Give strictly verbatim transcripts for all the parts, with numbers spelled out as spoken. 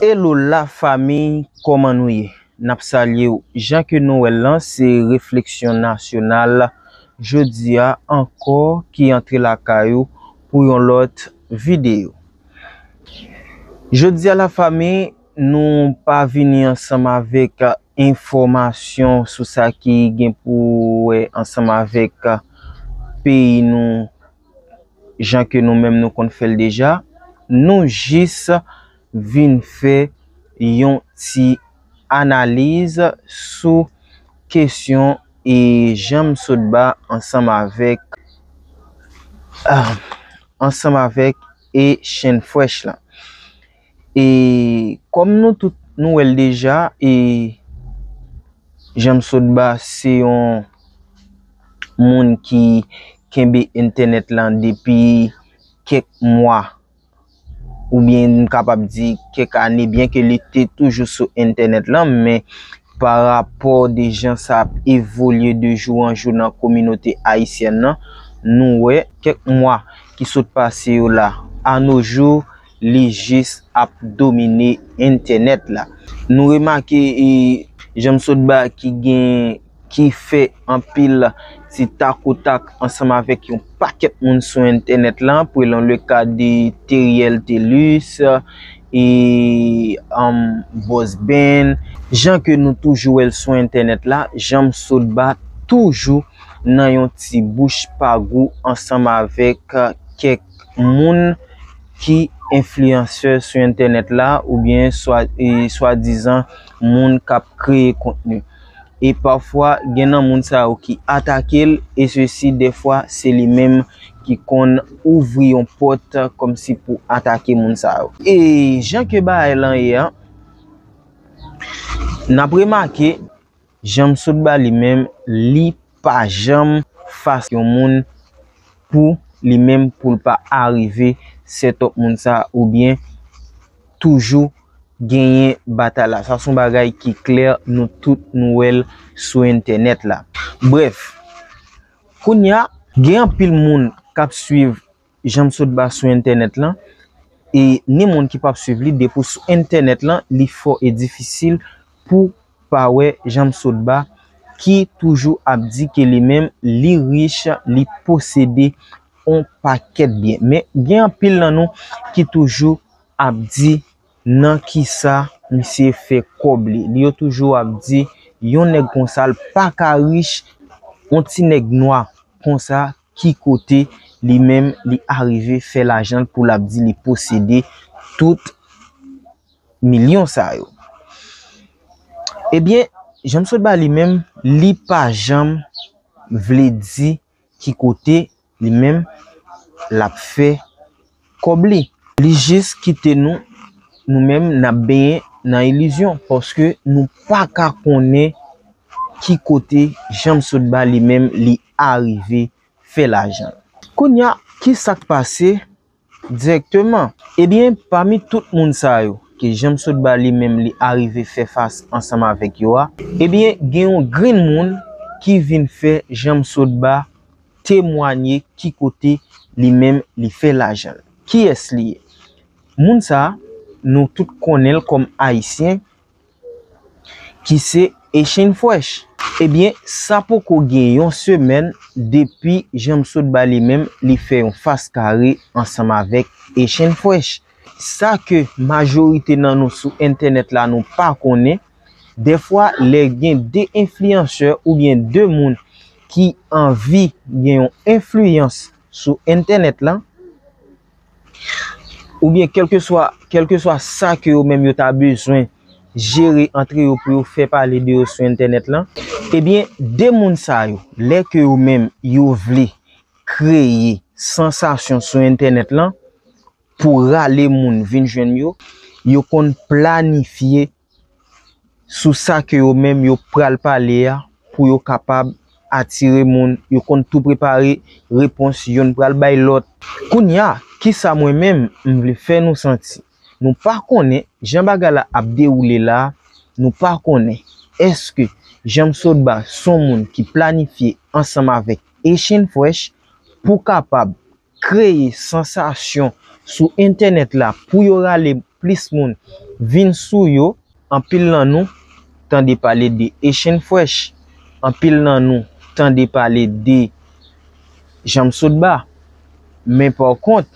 Hello la fami, kòman nou ye? N ap salye w. Jan ke nou wè l lan, se refleksyon nasyonal jodi a ankò ki antre lakay ou pou yon lòt videyo. Jodi a la fami, nou pa vini ansanm avèk enfòmasyon sou sa ki gen pou wè ansanm avèk peyi nou, jan ke nou menm nou konn fè l deja. Nou jis vin fè yon ti analiz sou kesyon e Janm Sotba ansanm avèk, ah, ansanm avèk e Chenn Fresh lan. E kòm nou tout nou wè l deja, e Janm Sotba se yon moun ki kenbe entènèt lan depi kèk mwa, oubyen m kapab di kèk ane, byen ke li te toujou sou entènèt lan, men pa rapò de jan sa ap evolye de jou an jou nan kominote ayisyèn nan, nou wè kèk mwa ki sot pase yo la, a no jou, li jis ap domine entènèt la. Nou remake, e, Janm Sotba ki gen, ki fè anpil ti takotak ansanm avèk yon pakèt moun sou entènèt la, prenons le cas de Teriel Thelus, e, um, Boss Ben. Jan ke nou toujou wè l sou entènèt la, Janm Sotba toujou nan yon ti bouch pa gou ansanm avèk kèk moun ki enfliyansè sou entènèt la, oubyen swa, e, swadizan moun k ap kreye kontni. E pafwa, gen nan moun sa yo ki atake l, e sesi, dèfwa, se li menm ki konn ouvri yon pòt kòmsi pou atake moun sa yo. E jan ke bagay lan ye a, n ap remake, Janm Sotba li menm, li pa janm fas yon moun pou li menm, pou l pa arive sètòp moun sa, oubyen toujou genyen batay la. Sa se yon bagay ki klè, nou tout nou wè l sou entènèt la. Brèf, kounye a, gen anpil moun k ap swiv Janm Sotba sou entènèt lan, e ni moun ki p ap swiv li, depi w sou entènèt lan, li fò e difisil pou pa wè Janm Sotba ki toujou ap di ke li menm, li rich, li posede on pakèt byen. Men gen anpil nan nou ki toujou ap di nan kisa misye fè kòb li. Li yo toujou ap di, yon nèg konsa, l pa ka rich, on ti nèg nwa konsa, ki kote li menm li arive fè lajan l pou l ap di li posede tout milyon sa yo? Ebyen, Janm Sotba li menm, li pa janm vle di ki kote li menm l ap fè kòb li. Li jis kite nou, nou menm, n ap benyen nan ilizyon, paske nou pa ka konnen ki kote Janm Sotba li menm li arive fè lajan l. Kounye a, ki sa k pase dirèkteman? Ebyen, pami tout moun sa yo ke Janm Sotba li menm li arive fè fas ansanm avèk yo a, ebyen, gen yon grenn moun ki vin fè Janm Sotba temwanye ki kote li menm li fè lajan l. Kiyès li ye? Moun sa a, nou tout konnen l kòm Ayisyen, ki se Echann Fresh. Ebyen, sa poko gen yon semèn depi Janm Sotba li menm, li fè yon fas kare ansanm avèk Echann Fresh. Sa ke majorite nan nou sou entènèt la nou pa konnen, dèfwa lè gen de enfliyansè oubyen de moun ki anvi gen yon enfliyans sou entènèt la, oubyen kèlkeswa, kèlkeswa sa ke yo menm yo ta bezwen jere antre yo pou yo fè pale de yo sou entènèt lan, ebyen, de moun sa yo, lè ke yo menm yo vle kreye sansasyon sou entènèt lan pou rale moun vin jwenn yo, yo konn planifye sou sa ke yo menm yo pral pale a pou yo kapab atire moun. Yo konn tou prepare repons yonn pral bay lòt. Kounye a, kisa mwen menm m vle fè nou santi? Nou pa konnen jan bagay la ap dewoule la, nou pa konnen èske Janm Sotba se yon moun ki planifye ansanm avèk Echann Fresh pou kapab kreye sansasyon sou entènèt la pou yo rale plis moun vin sou yo, anpil nan nou tande pale de Echann Fresh, anpil nan nou tande pale de Janm Sotba. Men pa kont,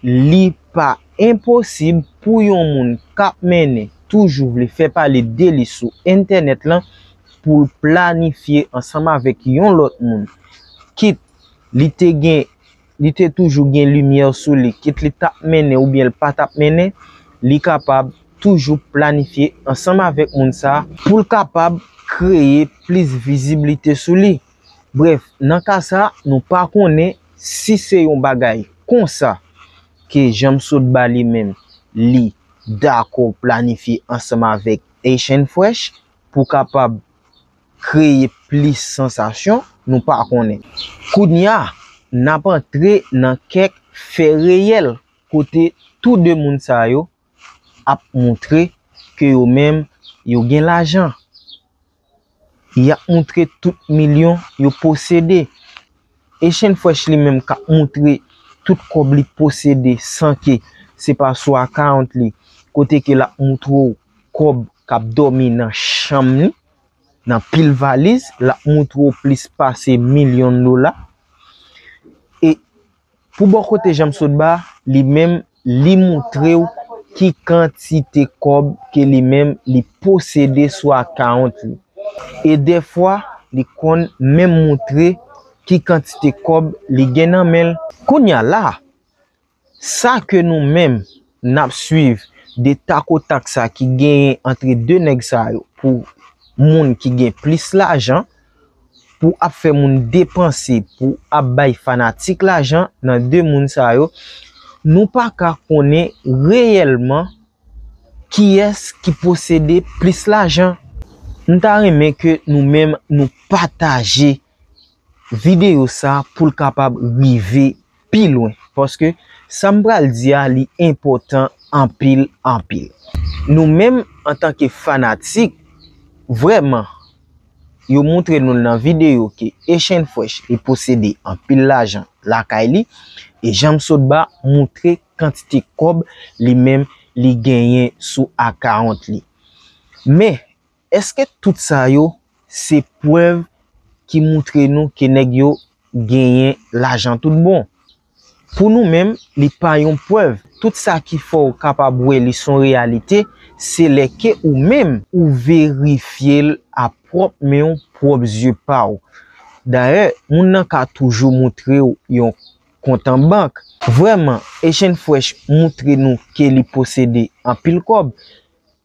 li pa enposib pou yon moun k ap mennen toujou vle fè pale de li sou entènèt lan pou l planifye ansanm avèk yon lòt moun. Kit li te gen, li te toujou gen limyè sou li, kit li t ap mennen oubyen l pa t ap mennen, li kapab toujou planifye ansanm avèk moun sa a pou l kapab kreye plis viziblite sou li. Brèf, nan ka sa, nou pa konnen si se yon bagay konsa ke Janm Sotba li menm li dakò planifye ansanm avèk Echann Fresh pou kapab kreye plis sansasyon, nou pa konnen. Kounye a, n ap antre nan kèk fè reyèl kote tou de moun sa yo ap moutre ke yo menm yo gen lajan. Y ap moutre tout milyon yo posede. Echann Fresh li menm k ap moutre tout kòb li posede san ke se pa sou account li, kote ke l ap moutre w kòb k ap dòmi nan chanm li, nan pil valiz, l ap moutre w plis pase milyon dola. E pou bò kote Janm Sotba, li menm, li moutre w ki kantite kòb ke li menm li posede sou account li. E dèfwa, li konn menm moutre ki kantite kòb li gen nan men l. Kounye a la, sa ke nou menm n ap swiv de takotak sa ki genyen antre de nèg sa yo pou moun ki gen plis lajan, pou ap fè moun depanse, pou ap bay fanatik lajan nan de moun sa yo, nou pa ka konnen reyèlman kiyès ki posede plis lajan. M ta renmen ke nou menm nou pataje videyo sa pou l kapab rive pi lwen. Paske sa m pral di a, li enpòtan anpil, anpil. Nou menm, antanke fanatik, vrèman, yo moutre nou l nan videyo ke Echann Fresh li posede anpil lajan lakay li, e Janm Sotba moutre kantite kòb li menm li genyen sou account li. Men, èske tout sa yo se prèv ki moutre nou ke nèg yo genyen lajan tout bon? Pou nou menm, li pa yon prèv. Tout sa ki fè w kapab wè li s on reyalite, se lè ke ou menm ou verifye l a pwòp men w, pwòp zye pa w. Dayè, moun nan ka toujou moutre w yon kont an bank. Vrèman, Echann Fresh moutre nou ke li posede anpil kòb.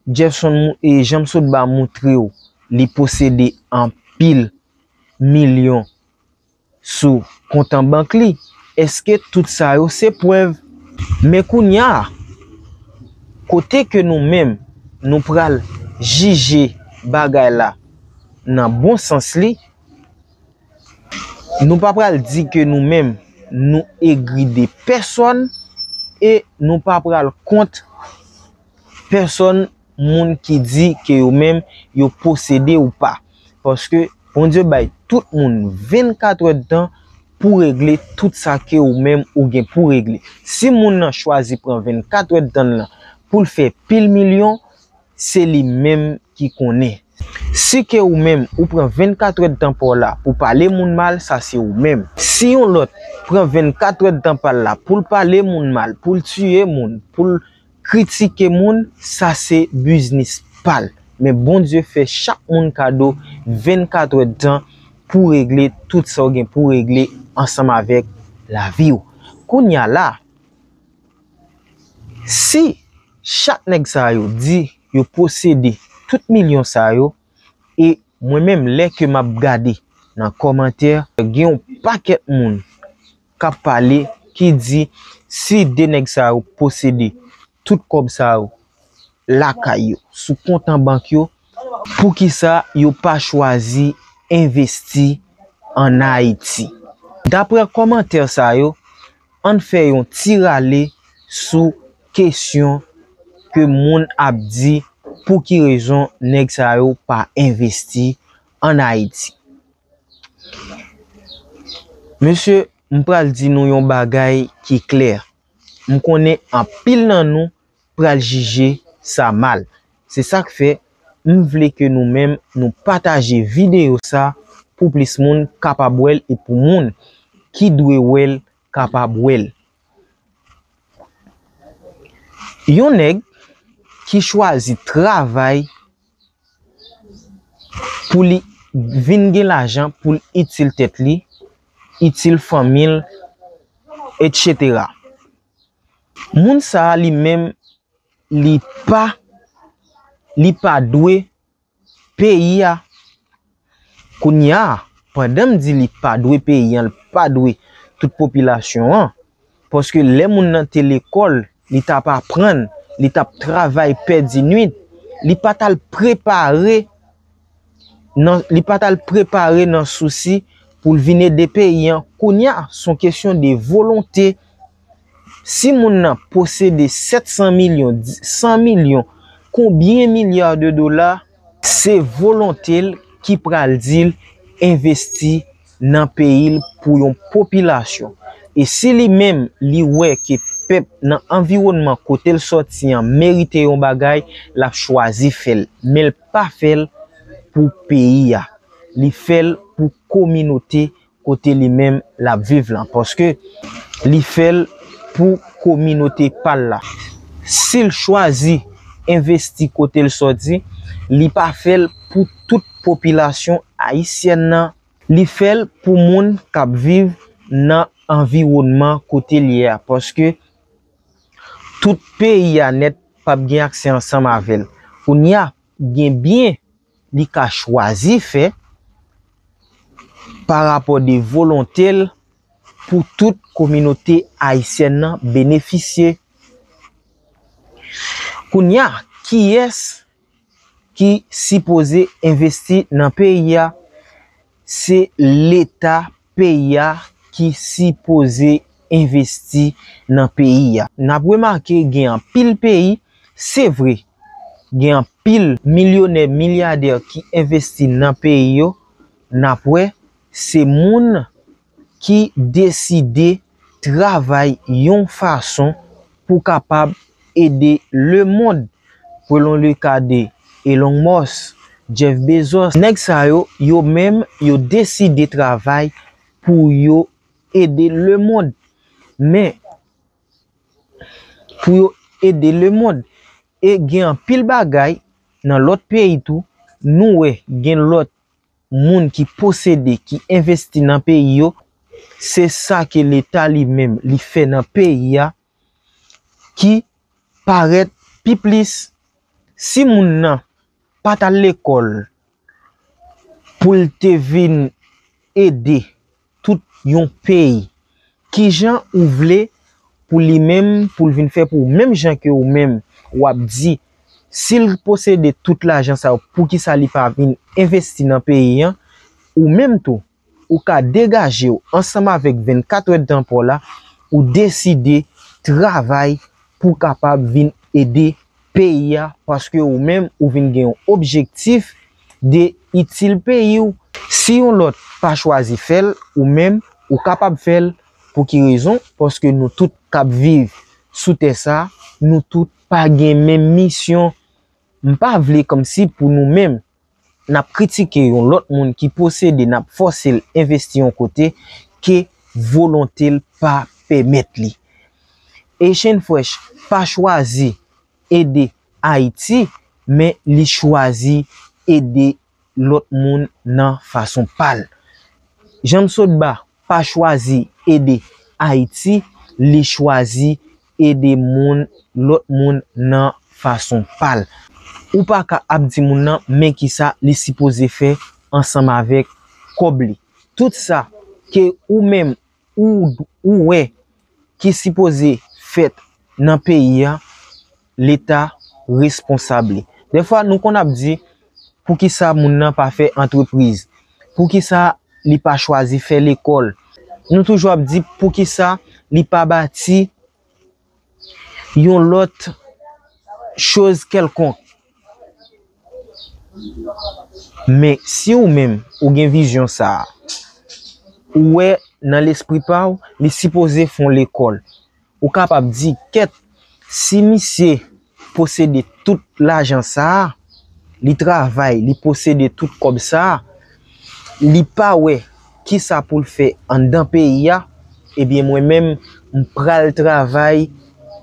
Jefferson mou-, e Janm Sotba moutre w li posede anpil milyon sou kont an bank li. Èske tout sa yo se prèv? Men kounye a, kote ke nou menm, nou pral jije bagay la nan bon sans li, nou pa pral di ke nou menm, nou egri de pèsòn e nou pa pral kont pèsòn moun ki di ke yo menm yo posede ou pa. Paske Bondye bay tout moun vennkat èdtan pou regle tout sa ke ou menm ou gen pou regle. Si moun nan chwazi pran vennkat èdtan l lan pou l fè pil milyon, se li menm ki konnen. Si ke ou menm ou pran vennkat èdtan pa w la pou pale moun mal, sa se ou menm. Si yon lòt pran vennkat èdtan pa l la pou l pale moun mal, pou l tiye moun, pou l kritike moun, sa se biznis pa l. Men Bondye fè chak moun kado vennkat èdtan pou regle tout sa w gen pou regle ansanm avèk lavi w. Kounye a la, si chak nèg sa yo di yo posede tout milyon sa yo, e mwen menm, lè ke m ap gade nan kòmantè, gen yon pakèt moun k ap pale ki di si de nèg sa yo posede tout kòb sa yo lakay yo, sou kont an bank yo, poukisa yo pa chwazi envesti ann Ayiti? Daprè kòmantè sa yo, ann fè yon ti rale sou kesyon ke moun ap di pou ki rezon nèg sa yo pa envesti ann Ayiti. Mesye, m pral di nou yon bagay ki klè. M konnen anpil nan nou pral jije sa mal. Se sa k fè m vle ke nou menm nou pataje videyo sa pou plis moun kapab wè l e pou moun ki dwe wè l kapab wè l. Yon nèg ki chwazi travay pou li vin gen lajan pou l itil tèt li, itil fanmi l, etsetera. Moun sa a li menm li pa li pa dwe peyi a. Kounye a, pandan m di li pa dwe peyi an, li pa dwe tout popilasyon an, paske lè moun nan te lekòl, li t ap aprann, li t ap travay pè di nwit, li pa t al prepare nan, li pa t al prepare nan sousi pou l vin ede peyi an. Kounye a, se yon kesyon de volonte. Si moun nan posede sèt san milyon, san milyon, konbyen milya de dola, se volonte l ki pral di l envesti nan peyi l pou yon popilasyon. E si li menm, li wè ke pèp nan anviwònman kote l sòti an merite yon bagay, l ap chwazi fè l. Men l pa fè l pou peyi a. Li fè l pou kominote kote li menm l ap viv lan, paske li fè l pou kominote pa l la. Si l chwazi envesti kote l sòti, li pa fè l pou tout popilasyon ayisyèn nan. Li fè l pou moun k ap viv nan anviwònman kote l ye a, paske tout peyi a nèt p ap gen aksè ansanm avè l. Kounye a, gen byen li ka chwazi fè pa rapò de volonte l pou tout kominote ayisyèn nan benefisye. Kounye a, kiyès ki sipoze envesti nan peyi a? Se Leta peyi a ki sipoze envesti nan peyi a. N ap remake gen anpil peyi, se vre, gen anpil milyonè, milyadè ki envesti nan peyi yo, n ap wè se moun ki deside travay yon fason pou kapab ede lemonn. Prenons le cas de Elon Musk, Jeff Bezos. Nèg sa yo, yo menm, yo deside travay pou yo ede lemonn. Men, pou yo ede lemonn. E gen anpil bagay nan lòt peyi tou, nou wè gen lòt moun ki posede, ki envesti nan peyi yo, se sa ke Leta li menm li fè nan peyi a, ki parèt pi plis. Si moun nan pa t al lekòl pou l te vin ede tout yon peyi, kijan ou vle pou li menm, pou l vin fè pou ou? Menm jan ke ou menm w ap di, si l posede tout lajan sa yo, poukisa li pa vin envesti nan peyi an? Ou menm tou, ou ka degaje w ansanm avèk vennkat èdtan pa w la, ou deside travay pou w kapab vin ede peyi a, paske ou menm ou vin gen yon objektif de itil peyi w. Si yon lòt pa chwazi fè l, ou menm ou kapab fè l. Pou ki rezon? Paske nou tout k ap viv sou tè sa, nou tout pa gen menm misyon. M pa vle kòmsi pou nou menm n ap kritike yon lòt moun ki posede, n ap fòse l envesti yon kote ke volonte l pa pèmèt li. Asian Fresh pa chwazi ede Ayiti, men li chwazi ede lòt moun nan fason pa l. Janm Sotba pa chwazi ede Ayiti, li chwazi ede moun, lòt moun nan fason pa l. Ou pa ka ap di moun nan men kisa li sipoze fè ansanm avèk kòb li. Tout sa ke ou menm ou, ou wè ki sipoze fèt nan peyi a, Leta responsab li. Dèfwa, nou konn ap di, poukisa moun nan pa fè antrepriz? Poukisa li pa chwazi fè lekòl? Nou toujou ap di, poukisa li pa bati yon lòt choz kèlkonk? Men si ou menm ou gen vizyon sa a, ou wè nan lespri pa w, li sipoze fè yon lekòl. Ou kapab di, kèt, si misye posede tout lajan sa a, li travay, li posede tout kòb sa a, li pa wè kisa pou l fè anndan peyi a, ebyen, mwen menm, m pral travay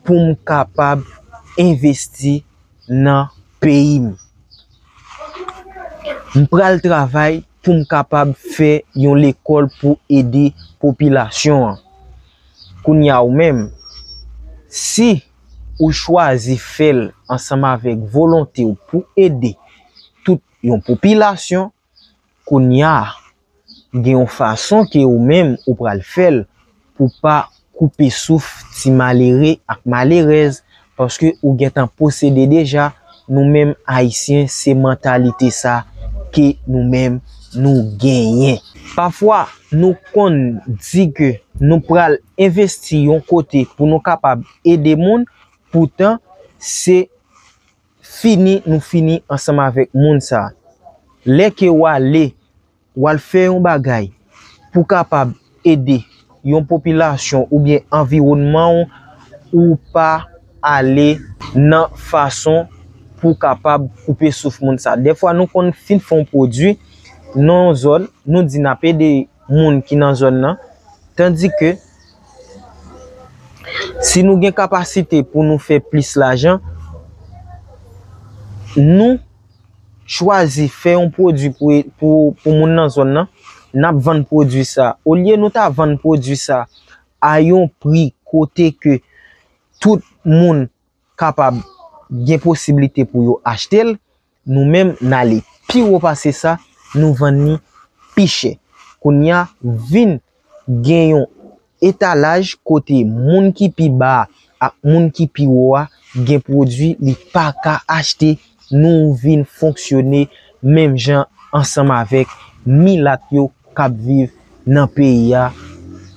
pou m kapab envesti nan peyi m. M pral travay pou m kapab fè yon lekòl pou ede popilasyon an. Kounye a ou menm, si ou chwazi fè l ansanm avèk volonte w pou ede tout yon popilasyon, kounye a, gen yon fason ke ou menm ou pral fè l pou pa koupe souf ti malere ak malerèz, paske ou gentan posede deja. Nou menm Ayisyen, se mantalite sa ke nou menm nou genyen. Pafwa, nou konn di ke nou pral envesti yon kote pou nou kapab ede moun, poutan se fini nou fini ansanm avèk moun sa. Lè ke w ale, w al fè yon bagay pou kapab ede yon popilasyon oubyen anviwònman w, ou pa ale nan fason pou kapab koupe souf moun sa. Dèfwa, nou konn fin fè yon pwodui nan yon zòn, nou di n ap ede moun ki nan zòn nan, tandike si nou gen kapasite pou nou fè plis lajan, nou chwazi fè yon pwodui pou, pou, pou moun nan zòn nan, n ap vann pwodui sa. Olye nou ta vann pwodui sa a yon pri kote ke tout moun kapab gen posiblite pou yo achte l, nou menm n ale pi wo pase sa, nou vann li pi chè. Kounye a, vin gen yon etalaj kote moun ki pi ba a ak moun ki pi wo a gen pwodui li pa ka achte, nou vin fonksyone menm jan ansanm avèk milat yo k ap viv nan peyi a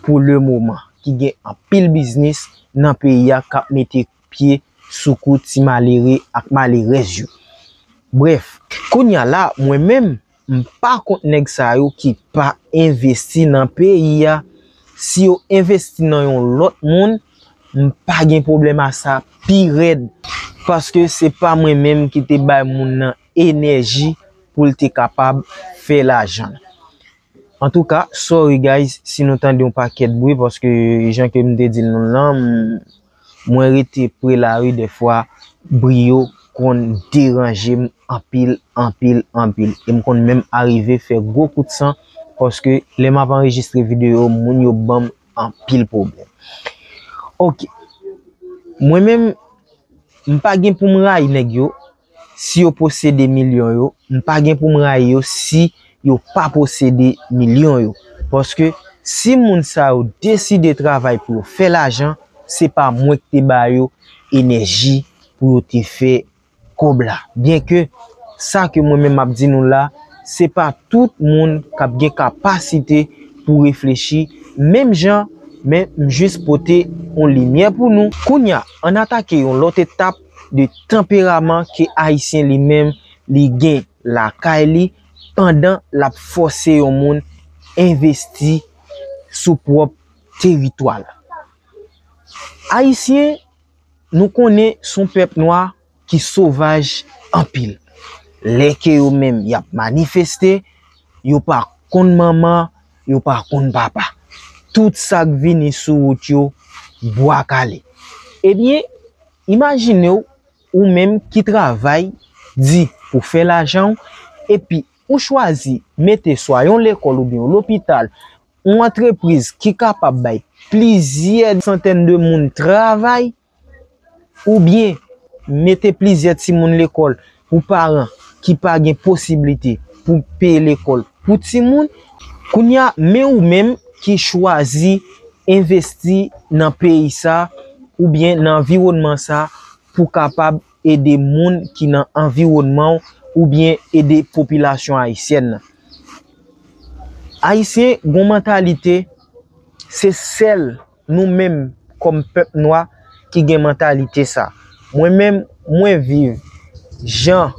pou le moman, ki gen anpil biznis nan peyi a k ap mete pye sou kou ti malere ak malerèz yo. Brèf, kounye a la, mwen menm, m pa kont nèg sa yo ki pa envesti nan peyi a. Si yo envesti nan yon lòt moun, m pa gen pwoblèm a sa pi rèd. Paske se pa mwen menm ki te bay moun nan enèji pou l te kapab fè lajan. Antouka, sorry guys, si nou tande yon pakèt bri, paske jan ke m te di l nou lan, m, mwen rete pre lari, dèfwa, bri yo konn deranje m anpil, anpil, anpil. E m konn menm arive fè gwo kout san, paske lè m ap anrejistre videyo, moun yo ban m anpil pwoblèm. Ok. Mwen menm, m pa gen pou m rayi nèg yo, si yo posede milyon yo, m pa gen pou m rayi yo si yo pa posede milyon yo. Paske si moun sa yo deside travay pou yo fè lajan, se pa mwen ki te ba yo enèji pou yo te fè kòb la. Byenke sa ke mwen menm m ap di nou la, se pa tout moun k ap gen kapasite pou reflechi menm jan, men m jis pote yon limyè pou nou. Kounye a, ann atake yon lòt etap de tanperaman ke Ayisyen li menm li gen lakay li pandan l ap fòse yon moun envesti sou pwòp teritwa l. Ayisyen, nou konnen se yon pèp nwa ki sovaj anpil. Lè ke yo menm y ap manifeste, yo pa konn manman, yo pa konn papa. Tout sa k vini sou wout yo, bwa kale. Ebyen, imajine w, ou menm ki travay di pou fè lajan w, epi ou chwazi mete swa yon lekòl oubyen yon lopital, yon antrepriz ki kapab bay plizyè santèn de moun travay, oubyen mete plizyè timoun lekòl pou paran ki pa gen posiblite pou peye lekòl pou timoun. Kounye a, men ou menm ki chwazi envesti nan peyi sa oubyen nan anviwònman sa pou kapab ede moun ki nan anviwònman w oubyen ede popilasyon ayisyèn nan. Ayisyen gon mantalite, se sèl nou menm kòm pèp nwa ki gen mantalite sa. Mwen menm, mwen viv jan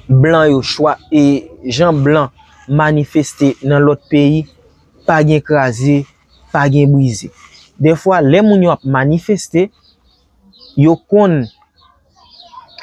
blan yo chwa e jan blan manifeste nan lòt peyi, pa gen kraze, pa gen brize. Dèfwa, lè moun yo ap manifeste, yo konn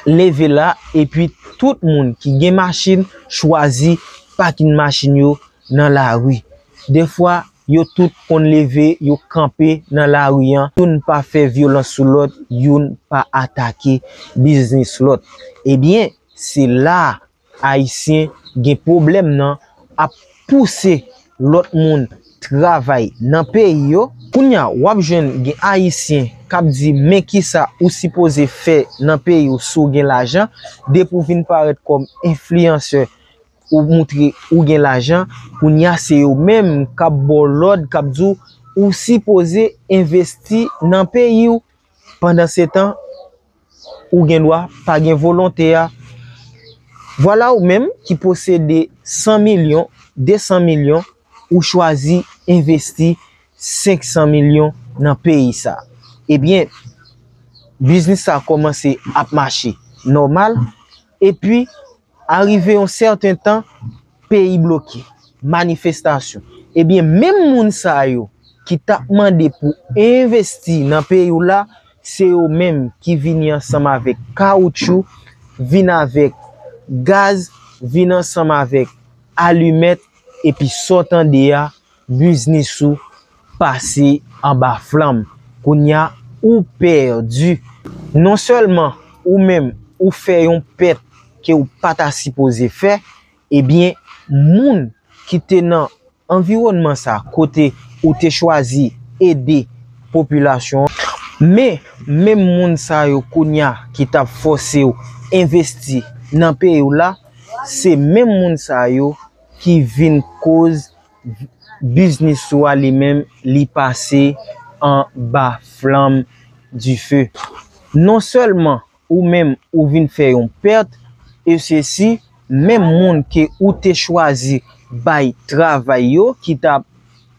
leve la, epi tout moun ki gen machin chwazi pakin machin yo nan lari. Defwa, yo tout konn leve, yo kanpe nan lari an, youn pa fè vyolans sou lòt, youn pa atake biznis lòt. Ebyen, se la Ayisyen gen pwoblèm nan ap pouse lòt moun travay nan peyi yo. Kounye a, w ap jwenn gen Ayisyen k ap di, men kisa ou sipoze fè nan peyi w si w gen lajan, depi w vin parèt kòm enfliyansè, ou moutre ou gen lajan, kounye a se yo menm k ap ba w lòd, k ap di w, ou sipoze envesti nan peyi w. Pandansetan, ou gen dwa pa gen volonte a. Vwala ou menm ki posede san milyon, de san milyon, ou chwazi envesti senk san milyon nan peyi sa. Ebyen, biznis sa kòmanse ap mache nòmal, epi arive yon sèten tan, peyi bloke, manifestasyon. Ebyen, menm moun sa yo ki t ap mande pou envesti nan peyi w la, se yo menm ki vini ansanm avèk kawoutchou, vin avèk gaz, vin ansanm avèk alimèt, epi sa w tande a, biznis ou pase anba flanm. Kounye a, ou pèdi. Non sèlman ou menm ou fè yon pèt ke w pa ta sipoze fè, ebyen, moun ki te nan anviwònman sa kote ou te chwazi ede popilasyon an, men menm moun sa yo kounye a ki t ap fòse w envesti nan peyi w la, se menm moun sa yo ki vin koz biznis ou a li menm li pase anba flanm dife. Non sèlman ou menm ou vin fè yon pèt, e se si menm moun ke ou te chwazi bay travay yo ki t ap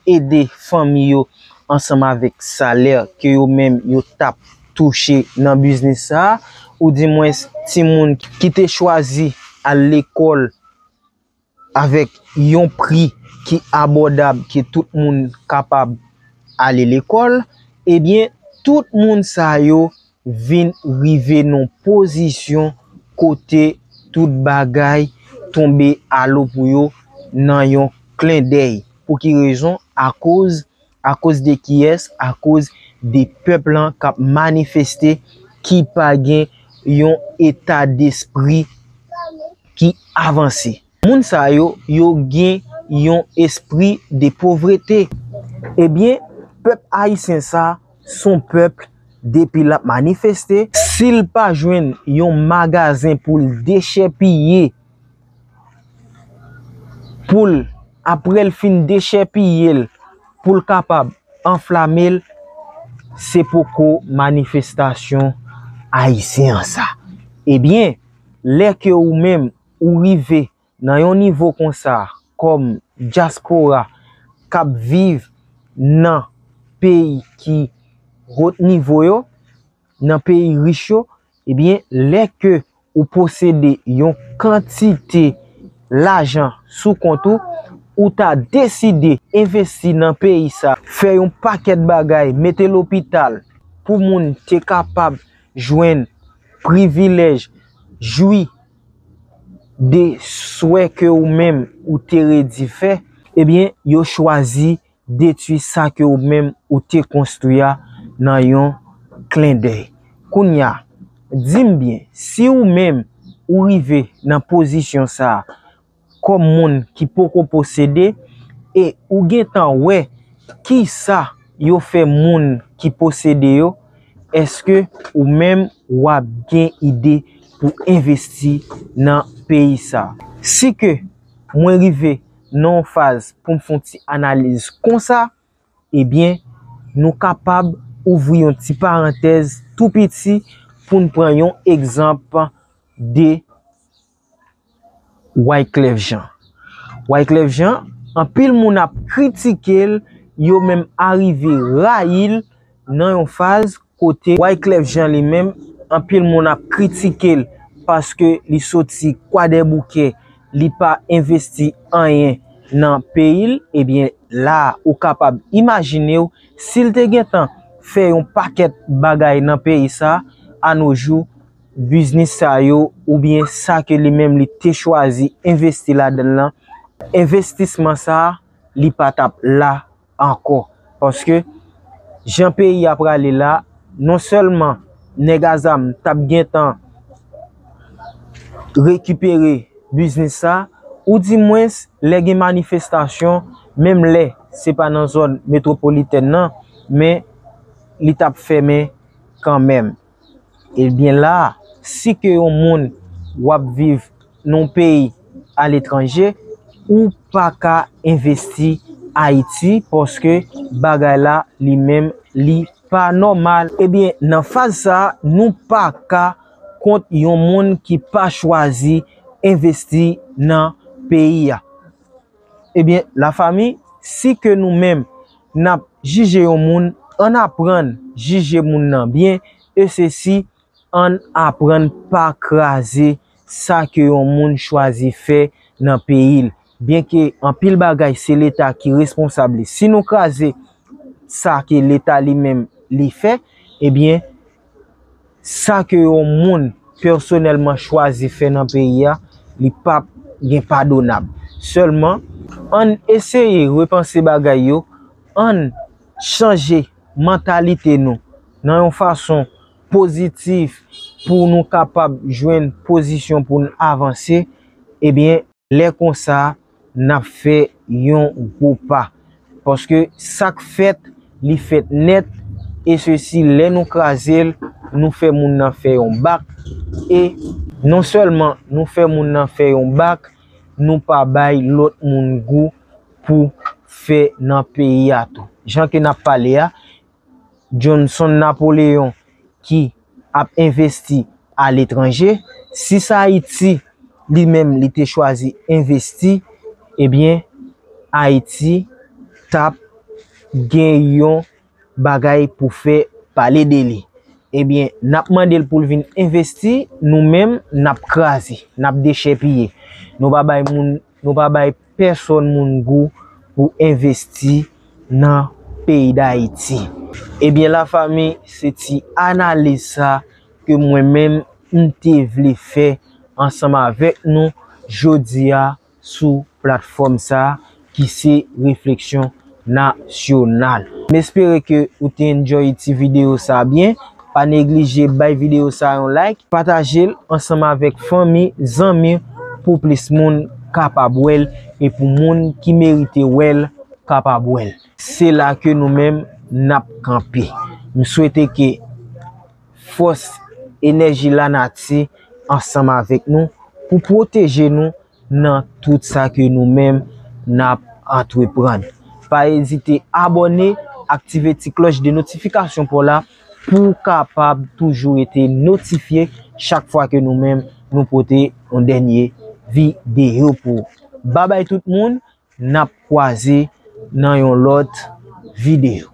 ede fanmi yo ansanm avèk salè ke yo menm yo t ap touche nan biznis sa a, oudimwens timoun ki te chwazi al lekòl avèk yon pri ki abòdab ke tout moun kapab ale lekòl, ebyen, tout moun sa yo vin rive nan pozisyon kote tout bagay tonbe alo pou yo nan yon klendèy. Pou ki rezon? Akoz, akoz de kiyès? Akoz de pèp lan k ap manifeste, ki pa gen yon eta despri ki avanse. Moun sa yo, yo gen yon espri de povrete. Ebyen, pèp ayisyen sa, s on pèp, depi l ap manifeste, si l pa jwenn yon magazen pou l dechèpiye, pou l, apre l fin dechèpiye l, pou l kapab anflame l, se poko manifestasyon ayisyen an sa. Ebyen, lè ke ou menm ou rive nan yon nivo konsa, kòm dyaspora k ap viv nan peyi ki wot nivo yo, nan peyi rich yo, ebyen, lè ke ou posede yon kantite lajan sou kont ou, ou ta deside envesti nan peyi sa, fè yon pakèt bagay, mete lopital pou moun te kapab jwenn privilèj, jwi de swè ke ou menm ou te redi fè, ebyen, yo chwazi detwi sa ke ou menm ou te konstwi a nan yon klendèy. Kounye a, di m byen, si ou menm ou rive nan pozisyon sa a, kòm moun ki poko posede, e ou gentan wè kisa yo fè moun ki posede yo, èske ou menm w ap gen ide pou envesti nan peyi sa? Si ke mwen rive nan yon faz pou m fè yon ti analiz konsa, ebyen, nou kapab ouvri yon ti parantèz tou piti pou n pran yon egzanp de Wyclef Jean. Wyclef Jean, anpil moun ap kritike l, yo menm arive rayi l nan yon faz kote Wyclef Jean li menm, anpil moun ap kritike l paske li soti Kwadèboukè, li pa envesti anyen nan peyi l, ebyen la a ou kapab imajine w, si l te gentan fè yon pakèt bagay nan peyi sa, a no jou, biznis sa yo oubyen sa ke li menm li te chwazi envesti ladan l lan, envestisman sa a, li pa t ap la ankò. Paske jan peyi a prale la, non sèlman nèg a zam t ap gentan rekipere biznis sa, oudimwens lè gen manifestasyon, menm lè se pa nan zòn metwopolitèn nan, men li t ap fèmen kanmenm. Ebyen la, si ke yon moun w ap viv nan yon peyi aletranje, ou pa ka envesti Ayiti paske bagay la li menm li pa nòmal. Ebyen, nan faz sa a, nou pa ka kont yon moun ki pa chwazi envesti nan peyi a. Ebyen, lafanmi, si ke nou menm n ap jije yon moun, ann aprann jije moun nan byen, e sesi, ann aprann pa kraze sa ke yon moun chwazi fè nan peyi l. Byenke anpil bagay se Leta ki responsab li. Si nou kraze sa ke Leta li menm li fè, ebyen, sa ke yon moun pèsonèlman chwazi fè nan peyi a, li p ap gen padonab. Sèlman, ann eseye repanse bagay yo, ann chanje mantalite nou nan yon fason pozitif pou nou kapab jwenn pozisyon pou n avanse, ebyen, lè konsa, n ap fè yon gwo pa. Paske sa k fèt, li fèt nèt, e sesi, lè nou kraze l, nou fè moun nan fè yon bak, e non sèlman nou fè moun nan fè yon bak, nou pa bay lòt moun gou pou fè nan peyi a tou. Jan ke n ap pale a, Johnson Napoléon ki ap envesti aletranje, si se Ayiti li menm li te chwazi envesti, ebyen, Ayiti t ap gen yon bagay pou fè pale de li. Ebyen, n ap mande l pou l vin envesti, nou menm, n ap kraze, n ap dechèpiye. Nou pa bay moun, nou pa bay pèsòn moun gou pou envesti nan peyi Dayiti. Ebyen, lafanmi, se ti analiz sa ke mwen menm m te vle fè ansanm avèk nou jodi a sou platfòm sa ki se Refleksyon Nasyonal. M espere ke ou te enjoy ti videyo sa byen. Pa neglije bay videyo sa yon like, pataje l ansanm avèk fanmi, zanmi, pou plis moun kapab wè l e pou moun ki merite wè l kapab wè l. Se la ke nou menm n ap kanpe. M swete ke fòs, enèji lanati ansanm avèk nou pou pwoteje nou nan tout sa ke nou menm n ap antreprann. Pa ezite abòne, aktive ti klòch de notifikasyon pa w la pou w kapab toujou rete notifye chak fwa ke nou menm nou pote yon dènye videyo pou ou. Babay tout moun, n ap kwaze nan yon lòt videyo.